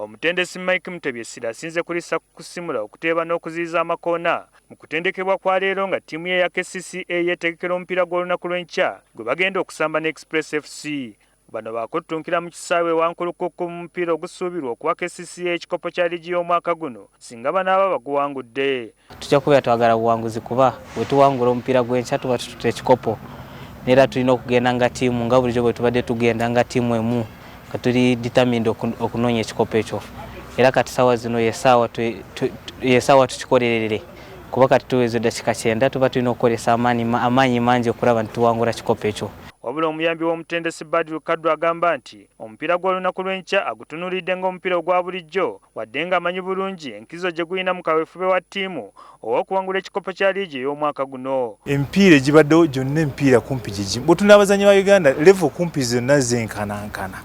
Omutendesi Mike Mutebi essira asinze kulissa ku kusimula, okuteeba n'okuziyiza amakoona mu kutendekebwa kwa leero nga ttiimu ye eya KCCA yeetegekera omupiira gw'olunaku lw'enkya gwe bagenda okusamba ne Express FC. Bano baakuttunkira mu kisaawe e Wankulukuku mu mupiira ogusuubirwa okuwa KCCA ekikopo kya liigi y'omwaka guno singa banaaba baguwangudde. Tujja kubeera twagala buwanguzi kuba bwe tuwangula omupiira gw'enkya tuba tututte ekikopo n'era tulina okugenda nga ttiimu nga bulijjo bwe tubadde tugenda nga ttiimu emu nga tuli determined okunoonya ekikopo ekyo era kati saawa zino yesaawa tukikolerere kuba kati tuweza eddakiika 90 tuba tulina okukozesa amaanyi mangi okulaba nti tuwangula kikopo ekyo. Wabula omuyambi w'omutendesi Badru Kaddu agamba nti omupiira gw'olunaku lw'enkya agutunuulidde ng'omupiira ogwa bulijjo wadde ng'amanyi bulungi enkizo gye gulina mu kaweefube wa ttiimu ow'okuwangula ekikopo kya liigi ey'omwaka guno. Emipiira egibaddewo gyonna emipiira kumpi gigimu bwetulina abazannyi ba Uganda level kumpi zonna zenkanankana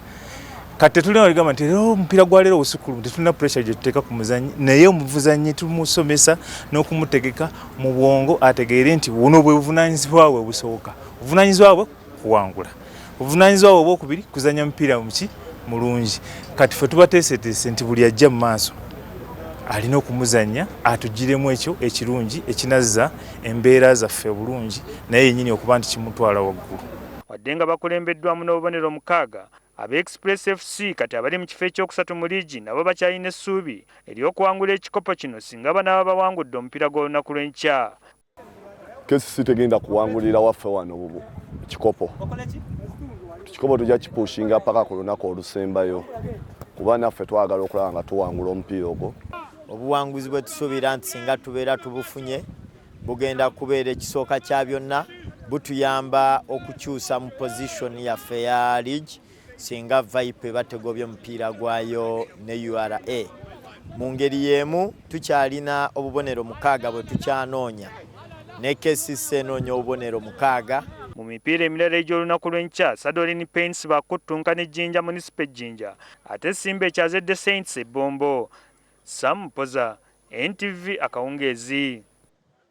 kati tetulina waligamba nti leero omupiira gwa leero obusukkulumu tetulina pressure gye tuteeka ku muzannyi naye omuzannyi tumusomesa n'okumutegeka mu bwongo ategeere nti buno bwe buvunaanyizibwa bwe busooka obuvunaanyizibwa bwe kuwangula obuvunaanyizibwa bwe obwokubiri kuzannya mupiira muki mulungi kati ffe tubateeseteese nti buli ajja mu maaso alina okumuzannya atugiremu ekyo ekirungi ekinazza embeera zaffe obulungi naye yennyini okuba nti kimutwala waggulu. Wadde nga bakulembeddwamu n'obubonero mukaaga, aba Express FC kati abali mu kifo ekyokusatu mu liigi nabo bakyalina essuubi ery'okuwangula ekikopo kino singa banaaba bawangudde omupiira gw'olunaku lw'enkya. KCC tegenda kuwangulira waffe wano kikopo. Ekikopo tujja kipushinga paka ku lunaku olusembayo kuba naffe twagala okulaba nga tuwangula omupiira ogwo. Obuwanguzi bwe tusuubira nti singa tubeera tubufunye bugenda kubeera ekisooka kya byonna butuyamba okukyusa mu position yaffe ya league singa Viper eba tegobye omupiira gwayo ne URA. Mu ngeri y'emu tukyalina obubonero mukaaga bwe tukyanoonya ne KCC enoonya obubonero mukaaga. Mu mipiira emirala egy'olunaku lw'enkya, Sadolin Paints baakuttunka ne Jinja Municipal e Jinja ate Simba ekyaze The Saints e Bombo. Sam Mpoza, NTV akawungeezi.